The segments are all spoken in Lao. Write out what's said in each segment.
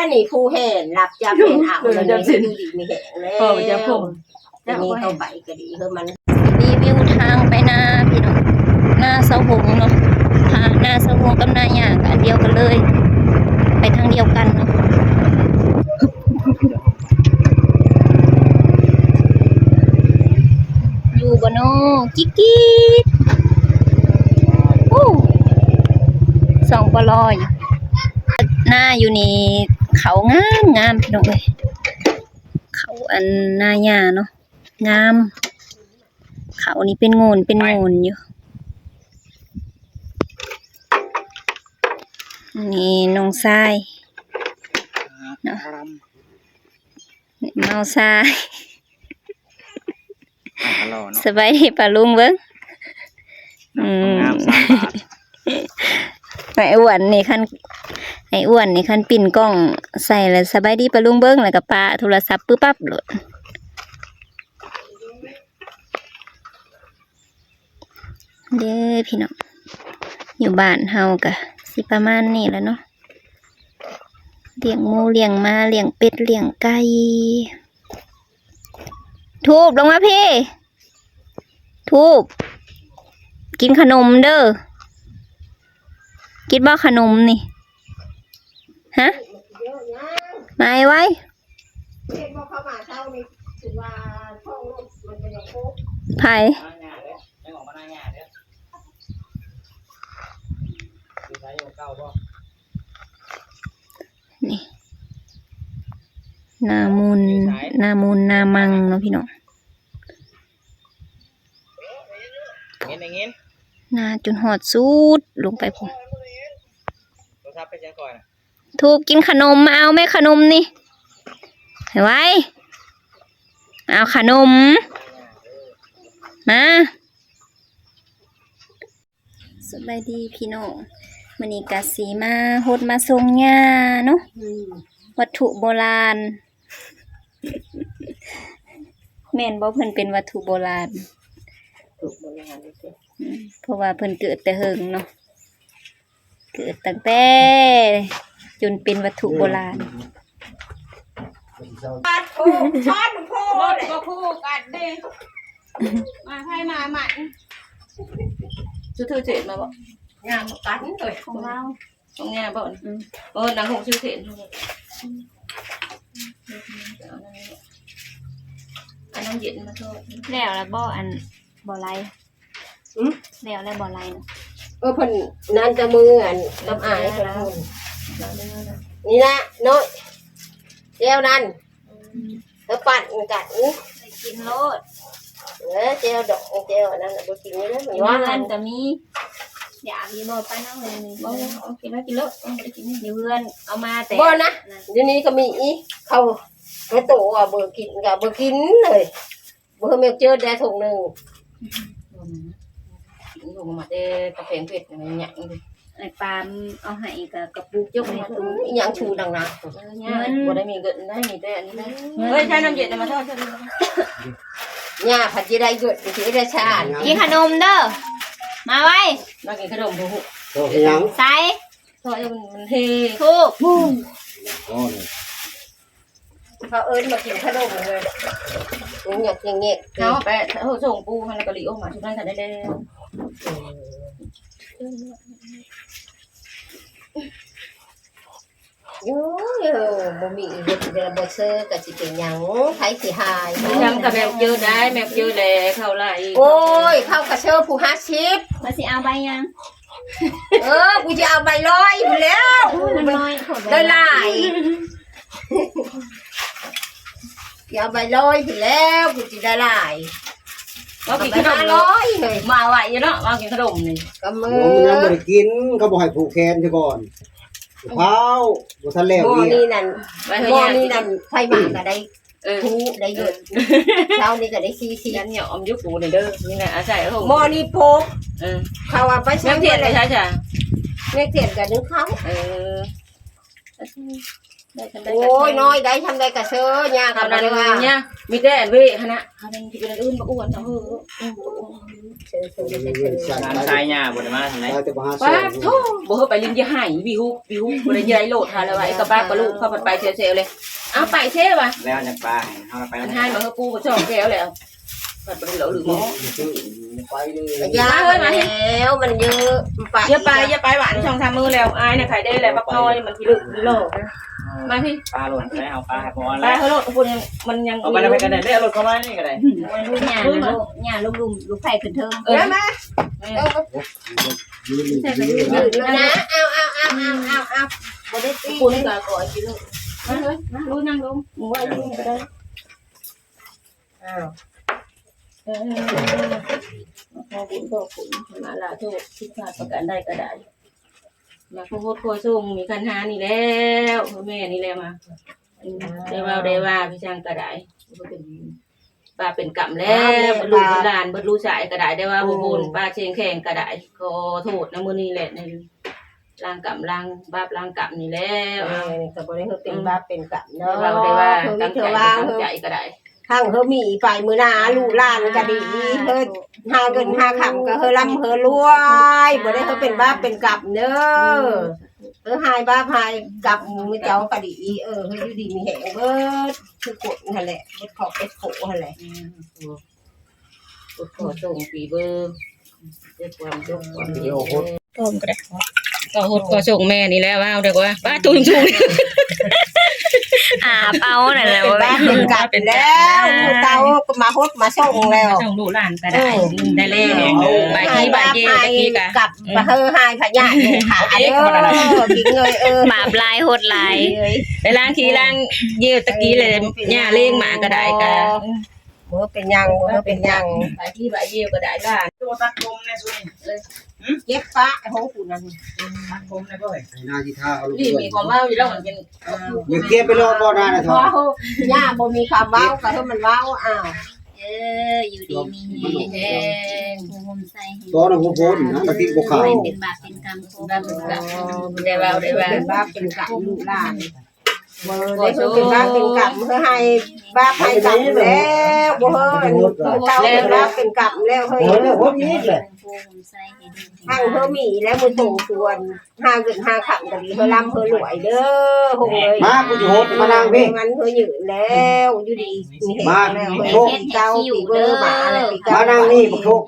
ອັນນີ້ຜູ້ແຫ່ນ ຮັບຈັບແມ່ນເອົາ ເອີ ແລ້ວ ຈັບເສັ້ນ ຢູ່ດີມີແຮງແລ້ວ ເອີ ຈັບຜົມ ອັນນີ້ເຂົ້າໄປກໍດີ ເອີ ມັນ ຣີວິວທາງໄປນາພີ່ນ້ອງ ນາສາວຫົງເນາະ ນາສາວຫົງກັບນາຍ່າກໍອັນດຽວກັນເລີຍ ໄປທາງດຽວກັນເນາະ. ຢູ່ບໍ່ນໍ ກິກໆ ໂອ້ ສອງປລ ຢູ່ ນາຢູ່ນີ້ ເຂົ້າງາມໆ ພີ່ນ້ອງເອີຍ ເຂົ້າອັນນາຍ່າເນາະ ງາມ ເຂົ້ານີ້ເປັນໂງນເປັນໂງນຢູ່ ນີ້ນ້ອງຊາຍເນາະ ເມົາຊາຍ ສະບາຍດີປ້າລຸງເບິ່ງ ອືມ ງາມສາມບາດ ໄອ້ອ້ວນນີ້ຄັນ ໄອ້ອ້ວນນີ້ຄັນປິ່ນກ້ອງໃສ່ແລ້ວ ສະບາຍດີປ້າລຸງເບິ່ງ ແລ້ວກໍປະໂທລະສັບປຶບປັບໂລດ. ເດີພີ່ນ້ອງ ຢູ່ບ້ານເຮົາກະຊິປະມານນີ້ແຫຼະເນາະ ລ້ຽງໝູລ້ຽງໝາລ້ຽງເປັດລ້ຽງໄກ່. ທູບ ລົງມາພີ້ ທູບ ກິນຂະໜົມເດີ ກິນບໍ່ຂະໜົມນີ້ ຮະ ມາໄວໆ. ເຫັນບໍ່ເຂົ້າມາເຊົ້ານີ້ ຖືວ່າທ້ອງລົດມັນກໍຍັງໂຄກ ໃຜ ນີ້ ນາມູນ ນາມູນນາມັງເນາະພີ່ນ້ອງ ເງິນ ເງິນ ນາຈົນຮອດສຸດລົງໄປພຸ້ນ ໂທລະສັບໄປໃສກ່ອນ ທູບ ກິນຂະໜົມ ມາເອົາແມ່ຂະໜົມນີ້ ໄວໆ ເອົາຂະໜົມ ມາ ສະບາຍດີພີ່ນ້ອງ ມື້ນີ້ກະຊິມາຫົດມາສົ່ງຫຍ້າເນາະ ອືມ ວັດຖຸໂບລານ ແມ່ນບໍ່ ເພິ່ນເປັນວັດຖຸໂບລານ ວັດຖຸໂບລານ ອືມ ເພາະວ່າເພິ່ນເກີດແຕ່ເຫິງເນາະ ເກີດຕັ້ງແຕ່ຈົນເປັນວັດຖຸໂບລານ ປາດໂທ ຊ້ອນໂພ ບໍ່ ບໍ່ຄູ່ກັນເດ້ ມາໃຜມາມັນ ສຸດເທີເຈັດມາບໍ່ ຍ່າງກັນເອີຍ ຂອງລາວ ຂອງຍ່າບໍ່ ອືມ ເອີ ນາຫົກຊື່ເທັນ ເອົານ້ຳເຢັນມາໂທດ ແລ້ວລະບໍ່ ອັນບໍ່ໄລ ອືມ ແລ້ວແລ້ວບໍ່ໄລນະ ເອີ ເພິ່ນນັ້ນຈະມືອັນກັບອາຍເພິ່ນພຸ້ນ ນີ້ລະເນາະ ແລ້ວນັ້ນ ອືມ ເອີ ປັ່ນກັນ ໄດ້ກິນໂລດ ເອີ ແຈ່ວດອງ ແຈ່ວອັນນັ້ນບໍ່ກິນເດີ ຢູ່ເຮືອນກໍມີ ຢາກຢູ່ບໍ່ ປ້ານ້ອງເລີຍນີ້ ບໍ່ ເອົາກິນແລ້ວກິນໂລດ ເອົາບໍ່ໄດ້ກິນ ຢູ່ເຮືອນເອົາມາແຕ່ ບໍ່ນະ ຢູ່ນີ້ກໍມີອີກ ເຂົາ ເຂົາໂຕວ່າບໍ່ກິນກໍບໍ່ກິນເລີຍ. ບໍ່ ແມ່ເຈີໄດ້ຖົງໜຶ່ງ ລົງມາແຕ່ກະແພງເພັດຫຍັງ ໄອ້ປາມເອົາໃຫ້ກະກະປຸກ ຍົກມາ ອີຫຍັງຊູດັງນະ ເງິນ ບໍ່ໄດ້ມີເງິນໄດ້ ມີແຕ່ອັນນີ້ໄດ້ ເອີ ເຮີ້ຍ ໃຊ້ນ້ຳເຢັນນະ ມາທອດ ຍ່າພັດຊິໄດ້ເງິນ ຊິໄດ້ຊານ ກິນຂະໜົມເດີ ມາໄວ ມາກິນຂະໜົມ ບໍ່ຮູ້ ເອົາຫຍັງ ໃສ່ ເພາະມັນເຮ ຖືກ ອໍ ເຂົາເອີ້ນມາກິນຂະໜົມເລີຍ ມັນຢາກແຍກໆ ເອົາໄປ ເອົາສົ່ງປູຫັ້ນ ແລ້ວກໍຫຼີອອກມາ ທຸກນັ້ນກໍໄດ້ແລ້ວ ໂອ້ຍ ບໍ່ມີອີ່ເຮັດແລ້ວບໍ່ເຊີກໍຊິເປັນຫຍັງ ໃຜຊິຫາຍ ຍັງກໍແມ່ເຈີໄດ້ ແມ່ເຈີແລ້ວ ເຂົາຫຼາຍ ໂອ້ຍ ເຂົາກໍເຊີຜູ້ຫ້າສິບ ວ່າຊິເອົາໃບຫຍັງ ເອີ ກູຊິເອົາໃບຮ້ອຍພຸ້ນແລ້ວ ໂອ້ຍ ມັນນ້ອຍໂພດ ໄດ້ຫຼາຍ ຊິເອົາໃບຮ້ອຍພຸ້ນແລ້ວ ກູຊິໄດ້ຫຼາຍ ເອົາກິນຂະໜົມ ເອົາໃບຫ້າຮ້ອຍເຮີ້ຍ ມາໄວຢູ່ເນາະ ເອົາກິນຂະໜົມນີ້ ກໍມື້ ໂອ້ ມັນຍັງບໍ່ໄດ້ກິນ ເຂົາບໍ່ໃຫ້ຜູກແຂນຊະກ່ອນ ເຜົາ ບໍ່ທັນແລ້ວ ໝໍ້ນີ້ນັ້ນ ໝໍ້ນີ້ນັ້ນ ໃຜມາກໍໄດ້ ເອີ ຜູ້ໄດ້ເງິນ ເອີ ເຊົ້ານີ້ກໍໄດ້ສີ່ສິບ ຍັນຫຍອມຢູ່ກູນີ້ເດີ ນີ້ນະ ອາໄສເອົາ ໝໍ້ນີ້ໂພກ ເອີ ເຂົາວ່າໄປໃຊ້ເງິນ ແມ່ທຽນໄປໃຊ້ຈ້ະ ແມ່ທຽນກໍໜຶ້ງເຂົ້າ ເອີ ໄດ້ຊຳໃດກໍ ໂອ້ຍ ນ້ອຍໄດ້ຊຳໃດກໍເຊີ ຍ່າກໍບໍ່ໄດ້ວ່າ ມີແຕ່ອັນເວຫັ້ນນະ ເຮົາຍັງຊິເປັນອັນອື່ນບໍ່ອ້ວນເນາະ ເຮີ້ ອືມ ບໍ່ອ້ວນ ເຊີນ ເຊີນ ເຊີນ ເຊີນ ເຊີນ ຫຼານຊາຍຍ່າບໍ່ໄດ້ມາທາງໃດ. ປາດໂທ ບໍ່ເຮີ້ ໄປຫຼິ້ນຢ່າໃຫ້ວິວ ວິວ ບໍ່ໄດ້ໃຫຍ່ໂລດ ຫາແລ້ວວ່າໄອ້ກະບາກະລູກເຂົາພັດໄປແຊວໆເລີຍ. ເອົາ ໄປເຊວ່າ ແລ້ວຈັ່ງປາໃຫ້ເຮົາໄປ ມັນຫາຍມາເຮີ້ ປູບໍ່ຊ່ອງແຊວແລ້ວ ພັດບໍ່ໄດ້ເລົ່າຫຼືໝໍ ໄປເລີຍ ຢ່າແລ້ວ ມັນເຍີະ ໄປ ຢ່າໄປ ຢ່າໄປ ຫວານ ສອງສາມມື້ແລ້ວ ອາຍນະ ໄຂ້ໄດ້ແລ້ວ ບັກນ້ອຍມັນຊິເລີກ ມັນຫຼອກນະ. ມາພີ້ ປາໂລດໄດ້ ເອົາປາໃຫ້ພໍ່ ປາເຮົາໂລດ ມັນຍັງ ເອົາໄປນຳກັນໄດ້ ເອົາລົດເຂົ້າມານີ້ກໍໄດ້. ຫຍ້ານະລູກ ຫຍ້າລູກລຸມ ລູກໄຟຂຶ້ນເທິງ. ເອີ ມາ ເອີ ໃສ່ໄປ ນະ ເອົາ ເອົາ ເອົາ ບໍ່ໄດ້ຕີ ປຸ້ນກໍກໍຊິລູກ ມາເຮີ້ຍ ມາ ລູກນັ່ງລົງ ວ່າຢູ່ກໍໄດ້. ອ້າວ ເອີ ຂໍບຸນຂໍຄຸນ ມາລາໂທດ ຜິດພາດປະການໃດກໍໄດ້ ມາຂໍໂທດຂໍສົ່ງ ມີຄັນຫານີ້ແລ້ວ ແມ່ນີ້ແຫຼະມາ ໄດ້ເວົ້າໄດ້ວ່າ ພີ່ຊ່າງກໍໄດ້ ບໍ່ເປັນບາບເປັນກຳແລ້ວ ເບິດລູກເບິດຫຼານ ເບິດລູກຊາຍກໍໄດ້ ໄດ້ວ່າບໍ່ບຸນ ປາກເສັງແຂງກໍໄດ້ ຂໍໂທດນຳມື້ນີ້ແຫຼະ ລ້າງກຳລ້າງບາບລ້າງກຳນີ້ແລ້ວ. ເອີ ກໍບໍ່ໄດ້ເຮັດເປັນບາບເປັນກຳເນາະ ເວົ້າໄດ້ວ່າ ຕັ້ງໃຈຕັ້ງໃຈກໍໄດ້ ທັງເຮີມີໄປມື້ໜ້າ ລູກຫຼານກໍດີ ເຮີຫາເງິນຫາຄຳກໍເຮີລ່ຳເຮີລວຍ ບໍ່ໄດ້ເຮັດເປັນບາບເປັນກຳເດີ ເຮີຫາຍບາບຫາຍກຳໝູ່ເຈົ້າກໍດີ ເອີ ເຮີຢູ່ດີມີແຮງເບິດ ຄືຄົນຫັ້ນແຫຼະ ເບິດຄອບເບິດຄົວຫັ້ນແຫຼະ. ອືມ ຂໍສົ່ງປີເບີ ດ້ວຍຄວາມສຸກຄວາມດີ ພ້ອມກໍໄດ້ ຂໍໂທດຂໍສົ່ງແມ່ນີ້ແຫຼະ ເວົ້າໄດ້ກວ່າ ປ້າ ທຸ່ງໆ ອາ ເປົ່ານັ້ນແຫຼະ ເປັນບາບເປັນກຳແລ້ວ ເຕົາກໍມາຫົດມາສົ່ງແລ້ວ ມາສົ່ງລູກຫຼານກໍໄດ້ ເອີ ໄດ້ແລ້ວ ບາຍດີບາຍດີ ຕະກີ້ກະກັບມາເຮີຫາຍພະຍາດ ເອີ ເດີ ກິນເງິນ ເອີ ບາບຫຼາຍຫົດຫຼາຍ ໄດ້ລ້າງຂີ້ລ້າງເຢວຕະກີ້ແລ້ວ ຍ່າລ້ຽງໝາກໍໄດ້ກະ ບໍ່ເປັນຫຍັງ ບໍ່ເປັນຫຍັງ ບາຍດີບາຍເຢວກໍໄດ້ຫຼານ ໂຕຕັດຜົມແດ່ຊຸນີ້ ເອີ ເຈັບປະ ໂຫ ຜູ້ນັ້ນ ຕັດຜົມແດ່ເວີ້ຍ ໃນໜ້າທີ່ທາເອົາລູກ ນີ້ມີຄວາມເວົ້າຢູ່ແລ້ວ ມັນເປັນ ຢ່າກຽມໄປລອບບໍ່ນານະ ຍ່າບໍ່ມີຄຳເວົ້າ ກໍໃຫ້ມັນເວົ້າ ອ້າວ ເອີ ຢູ່ດີມີແຮງ ຜູ້ຮົ່ມໃສ່ໃຫ້ ຕອນນັ້ນບໍ່ພົ້ນນະ ກະຕິບໍ່ຂາວ ເປັນບາບເປັນກຳ ໄດ້ເວົ້າໄດ້ວ່າ ເປັນບາບເປັນກຳ ລູກຫຼານ ບໍ່ໄດ້ເຮັດເປັນບາບເປັນກຳ ເຮີໃຫ້ບາບໃຫ້ກຳແລ້ວ ບໍ່ເຮີອັນເກົ່າເປັນບາບເປັນກຳແລ້ວເຮີ ເອີ ເຮີມີແຫຼະ ທັງເຮີມີແລ້ວ ມື້ໂຕຄວນຫາເງິນຫາຄຳກໍດີ ເຮີລ່ຳເຮີລວຍເດີ ຫົງເອີຍ ມາ ກູຊິຫົດ ມານັ່ງພີ້ ມັນເຮີຍືນແລ້ວ ຢູ່ດີມີແຮງແລ້ວ ເຮີເຈົ້າປີເບີມາແລ້ວ ມານັ່ງນີ້ບັກໂທກ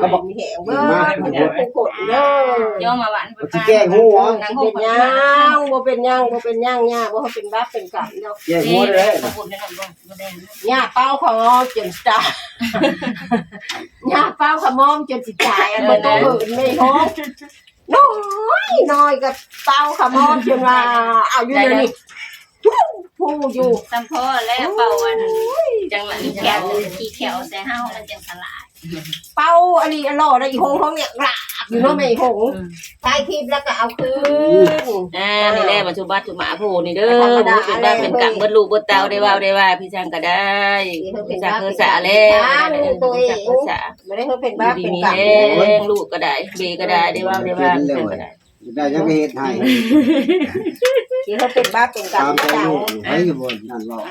ກໍບັກມີແຮງເບີ ມາ ທຸກຄົນເດີ ເຈົ້າມາຫວານ ຊິແກ້ງຫູ ເປັນຫຍັງ ບໍ່ເປັນຫຍັງ ບໍ່ເປັນຫຍັງ ຍ່າບໍ່ເປັນບາບເປັນກຳດອກ ແກ້ງຫູເດີ ຍ່າເປົ່າຂະໝອມຈົນຕາຍ ຍ່າເປົ່າຂະໝອມຈົນຊິຕາຍ ອັນບໍ່ຕ້ອງເຫີນແມ່ຮ້ອງ ນ້ອຍນ້ອຍກໍເປົ່າຂະໝອມຈົນວ່າ ເອົາຢູ່ດຽວນີ້ ຜູ້ຢູ່ ສ່ຳພໍແລ້ວ ເປົ່າອັນ ໂອ້ຍ ຈັ່ງນັ້ນ ຂີ້ແຂ້ວ ຂີ້ແຂ້ວໃສ່ເຮົາ ມັນຈັ່ງສະຫຼາດ ເປົ່າອັນນີ້ອັນຫຼໍ່ນະ ອີຫົງ ຫົງນີ້ລາບຢູ່ເນາະແມ່ອີຫົງ ອືມ ຖ່າຍຄລິບແລ້ວກໍເອົາຄືນ ອ່າ ນີ້ແຫຼະ ບັດຈຸບັດຈຸມາຜູ້ນີ້ເດີ ບໍ່ເປັນບາບເປັນກຳ ເບິດລູກເບິດເຕົ້າ ໄດ້ເວົ້າໄດ້ວ່າ ພີ່ຊ່າງກໍໄດ້ ເຮັດສາເກີດສາແລ້ວ ເຮັດສາ ບໍ່ໄດ້ເຮັດເປັນບາບເປັນກຳ ຢູ່ດີມີແຮງ ລູກກໍໄດ້ ເບກໍໄດ້ ໄດ້ເວົ້າໄດ້ວ່າ ພີ່ຊ່າງກໍໄດ້ ໄດ້ຫຍັງກໍເຮັດໃຫ້ ຊິເຮັດເປັນບາບເປັນກຳ ຕາມໃຈລູກ ໃຜບໍ່ນັ້ນເວົ້າ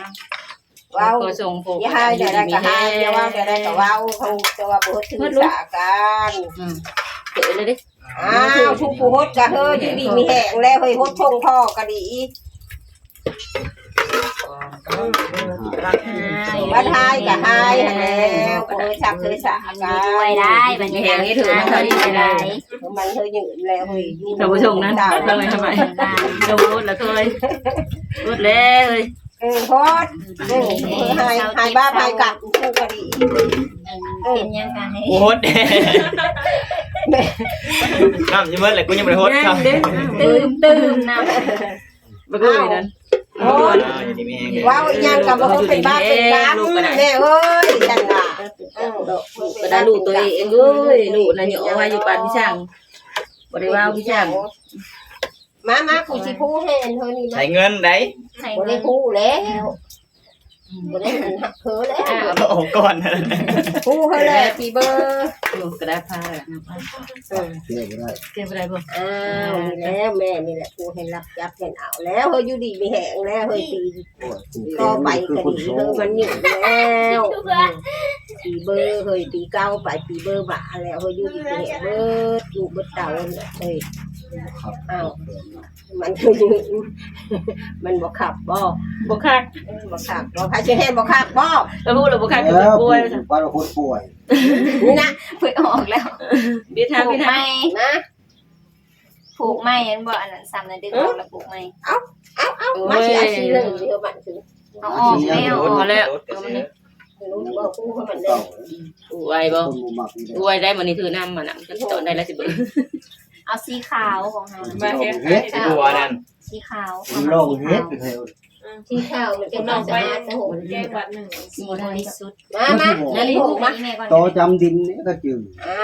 ເວົ້າ ຂໍສົ່ງຜູ້ ຢ່າໃຫ້ແນວໃດກໍໃຫ້ ຢ່າເວົ້າແນວໃດກໍເວົ້າ ເຂົາຈະວ່າບໍ່ຖືສາກັນ ອືມ ເອີ ເລີຍເດ້ ອ້າວ ຜູ້ຜູ້ຫົດກໍເຮີຢູ່ດີມີແຮງແລ້ວ ເຮີຫົດສົ່ງພໍ່ກໍດີ ບັດຫາຍກໍຫາຍຫັ້ນແຫຼະ ບໍ່ເຮີສັກເຮີສາກັນ ໄວ້ໄດ້ ບັດນີ້ແຮງເຮັດເຖິງມັນເທົ່ານີ້ກໍໄດ້ ມັນເຮີຍືນແລ້ວ ເຮີຢູ່ ທ່ານຜູ້ຊົມນັ້ນ ເອົາໄວ້ທຳໄມ ເຈົ້າບໍ່ຫົດລະເຄີຍ ຫົດແລ້ວເຮີຍ ເອີ ໂພດ ເອີ ໃຫ້ ໃຫ້ບາບໃຫ້ກັບ ເປັນຫຍັງກະໃຫ້ ໂພດ ນ້ຳຊິເໝິດແລ້ວ ກູຍັງບໍ່ໄດ້ຫົດ ເດ້ ຕື່ມ ຕື່ມນ້ຳ ບັກເອີຍນັ້ນ ໂພດ ເວົ້າອີ່ຫຍັງກະບໍ່ເປັນບາບເປັນກຳ ແມ່ເອີຍ ຈັ່ງວ່າ ເອີ ກະໄດ້ລູກໂຕເອງເອີຍ ລູກນະເຍາະວ່າຢູ່ປານພີ່ຊ່າງ ບໍ່ໄດ້ເວົ້າພີ່ຊ່າງ ມາ ມາ ກູຊິຜູ້ແຮງເຮົານີ້ ໃຊ້ເງິນໃດ ບໍ່ໄດ້ຜູ້ແລ້ວ ບໍ່ໄດ້ອັນຮັກເພິແລ້ວ ເອົາອອກກ່ອນ ຮູ້ເຮີແຫຼະ ຕີເບີ ໂອ້ ກະດາດຜ້າແລ້ວ ເອີ ແກ້ບໍ່ໄດ້ ແກ້ບໍ່ໄດ້ບໍ່? ອ້າວ ນີ້ແຫຼະ ແມ່ນີ້ແຫຼະ ຜູ້ເຫັນຮັບຈັບເຫັນເອົາແລ້ວ ເຮີຢູ່ດີມີແຮງແລ້ວ ເຮີ ປີຕໍ່ໄປກະດີ ເຮີມັນຍືດແລ້ວ ປີເບີ ເຮີ ປີເກົ່າໄປ ປີເບີບາແລ້ວ ເຮີຢູ່ດີມີແຮງເບີດລູກເບີດເຕົ້າ ເຮີ ອ້າວ ມັນຄື ມັນບໍ່ຄັກບໍ່? ບໍ່ຄັກ ເອີ ບໍ່ຄັກບໍ່? ໃຜຊິແຮງບໍ່ຄັກບໍ່? ລະຮູ້ລະບໍ່ຄັກ ເອີ ເປັນຄົນປ່ວຍ ວ່າລະຄົນປ່ວຍ ນີ້ນະ ເພິ່ນອອກແລ້ວ ບິດຫາ ປູກໃໝ່ ມາ ປູກໃໝ່ແມ່ນບໍ່? ອັນນັ້ນຊ້ຳນະ ດຶງອອກລະປູກໃໝ່ ເອົາ ເອົາ ເອົາ ໂອ້ຍ ມາຊິເອົາສີເຫຼືອງຢູ່ເດີ ບາດນີ້ ເອົາອອກແລ້ວ ເອົາແລ້ວ ອືມ ອວຍບໍ່? ອວຍໄດ້ ມື້ນີ້ຖືນ້ຳມານຳ ຕອນໃດລະຊິເບິ່ງ ເອົາສີຂາວຂອງເຮົາ ມາເຮັດໃຫ້ຫົວນັ້ນ ສີຂາວ ລອງເຮັດ ສີຂາວມັນຈະສະອາດ ແກງບາດໜຶ່ງ ສີບໍລິສຸດ ມາ ມາ ນີ້ ມາ ຕໍ່ຈຳດິນນີ້ກະຈື່ ອ້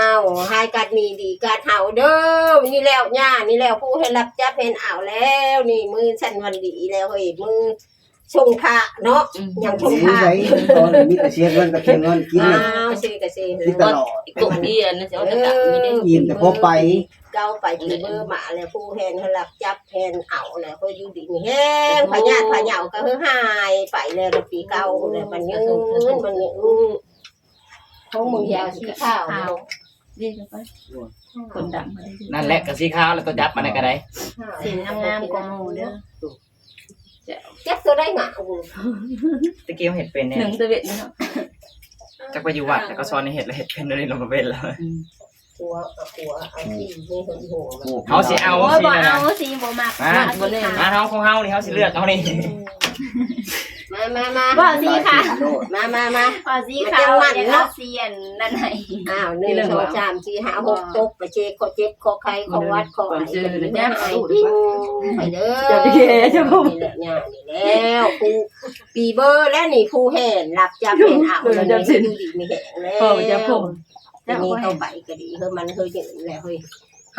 າວ ໃຫ້ກັດມີດີກັດເຮົາເດີ ນີ້ແລ້ວ ຍ່ານີ້ແລ້ວ ຜູ້ເຫັນຮັບຈັບເຫັນເອົາແລ້ວ ນີ້ມື້ສັນວັນດີແລ້ວເຮີ້ຍ ມື້ ຊົງພະເນາະ ອືມ ຍັງຊົງພະ ມີແຕ່ເສຍເງິນກັບເສຍເງິນກິນ ອ້າວ ເສກະເສ ກິນຕະຫຼອດ ອີກກົບເດືອນ ເອີ ກິນແຕ່ພໍໄປ ເກົ້າໄປປີເບີມາແລ້ວ ຜູ້ແຮງເຮົາລັກຈັບແຮງເອົາແລ້ວ ເຮົາຢູ່ດີມີແຮງ ພະຍາດພະເຍົາກະເຮີ້ຫາຍໄປແລ້ວ ປີເກົ່າແລ້ວ ມັນຍືນ ມັນຍືນ ຂອງມຶງຢາວສີຂາວ ຂາວ ນີ້ລະໄປ ຄົນດຳ ນັ້ນແຫຼະ ກະສີຂາວແລ້ວ ໂຕຈັບມັນນັ້ນກະໄດ້ ສີງາມໆກວ່າໝູ່ເດີ. ຈັກໂຕໃດງາມ ຕະກີ້ເຮົາເຮັດເປັນແດ່ ໜຶ່ງຕະເວັນເນາະ ຈັກໄປຢູ່ວັດ ແລ້ວກະສອນໃຫ້ເຮັດ ແລ້ວເຮັດເປັນ ດຽວນີ້ລາວບໍ່ເປັນແລ້ວ ອືມ ຫົວ ເອົາຫົວ ເອົາສີໃຫ້ເພິ່ນຫົວ ເຮົາຊິເອົາ ໂອ້ຍ ສີ ບໍ່ເອົາ ສີບໍ່ມັກ ມາ ມາ ເອົາຂອງເຮົານີ້ ເຮົາຊິເລືອກເອົານີ້ ມາ ມາ ມາ ເວົ້າສີຂາວ ມາ ມາ ມາ ເວົ້າສີຂາວ ເອົາສີອັນນັ້ນໃຫ້ ອ້າວ ໜຶ່ງ ສອງ ສາມ ສີ່ ຫ້າ ຫົກ ຕົກ ປະເຈ ຂໍເຈັບ ຂໍໄຂ້ ຂໍຫວັດ ຂໍໄອ ໄປເດີ ນີ້ແຫຼະ ຍ່າງນີ້ແລ້ວ ຜູ້ ປີເບີແລ້ວນີ້ ຜູ້ແຮງຮັບຈັບແຮງເອົາແລ້ວນີ້ ຢູ່ດີມີແຮງແລ້ວ ທີນີ້ຕໍ່ໄປກະດີ ເຮີ້ຍ ມັນເຮີ້ຍຍືນແລ້ວເຮີ້ຍ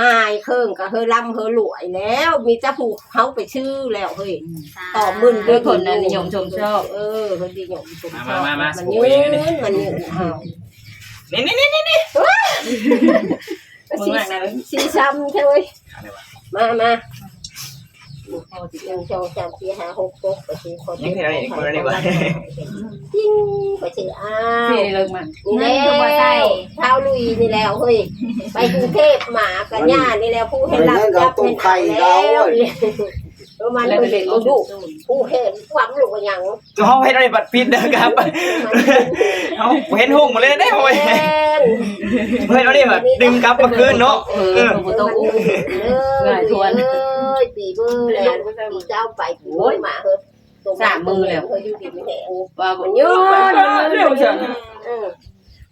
ຫາຍເຄິ່ງກະເຮີ້ຍລ່ຳເຮີ້ຍລວຍແລ້ວ ມີແຕ່ຜູ້ເຮົາໄປຊື້ແລ້ວເຮີ້ຍ ອືມ ຕໍ່ໝື່ນ ເອີ ຄົນນັ້ນນິຍົມຊົມຊອບ ເອີ ເພິ່ນນິຍົມຊົມຊອບ ມາ ມາ ມາ ມັນຍືນ ມັນຍືນ ອ້າວ ນີ້ໆໆໆ ສີຊ້ຳແທ້ເວີຍ ມາ ມາ ໜຶ່ງ ສອງ ສາມ ສີ່ ຫ້າ ຫົກ ຕົກ ປະເຈ ຂໍເຈັບ ຂໍໄຂ້ ຂໍຫວັດ ຕິງ ປະເຈ ອ້າວ ສີເລີກມັນ ນີ້ແຫຼະ ທ້າວລຸຍນີ້ແລ້ວເຮີ້ຍ ໄປກຸງເທບມາກະຍ່ານີ້ແລ້ວ ຜູ້ເຫັນຮັບຈັບແຮງເອົາແລ້ວ ເອີ ມັນເປັນລູກ ຜູ້ເຫັນຄວາມລູກຫຍັງ ເຮົາເຮັດອັນນີ້ບັດຜິດເດີຄັບ ເຮົາເຫັນຮຸ່ງມາເລີຍເດ້ ໂອ້ຍ ເຮັດອັນນີ້ບັດດຶງກັບມາຄືນເນາະ ເອີ ເອີ ບໍ່ຕ້ອງອຸ້ມ ເອີ ງ່າຍທວນ ເອີຍ ປີເບີແລ້ວ ປີເຈົ້າໄປ ໂອ້ຍ ມາເຮີ້ຍ ສາມມື້ແລ້ວ ເຮີ້ຍ ຢູ່ດີມີແຮງ ວ່າມັນຍືນ ເອີ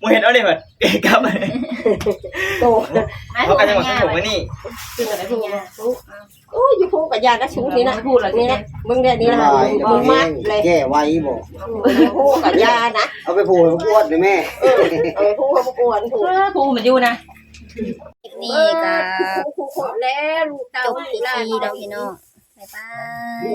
ບໍ່ເຮັດອັນນີ້ບັດກັບ ໂຕ ເຮົາກະຍັງວ່າສົງອັນນີ້ ຄືກັນໄດ້ຜູ້ ໂອ້ຍ ຢູ່ພູກະຢ່ານະ ສູງນີ້ນະ ນີ້ນະ ເບິ່ງແດ່ນີ້ນະ ເບິ່ງມາດເລີຍ ແກ້ໄວບໍ່? ຢູ່ພູກະຢ່ານະ ເອົາໄປຜູກໃຫ້ພວກອ້ວນເດີແມ່ ເອີ ເອົາໄປຜູກໃຫ້ພວກອ້ວນ ຜູກ ຜູກມັນຢູ່ນະ ນີ້ກະ ແລ້ວລູກເຕົ້າ ຈົບພິທີເນາະພີ່ນ້ອງ ບາຍບາຍ.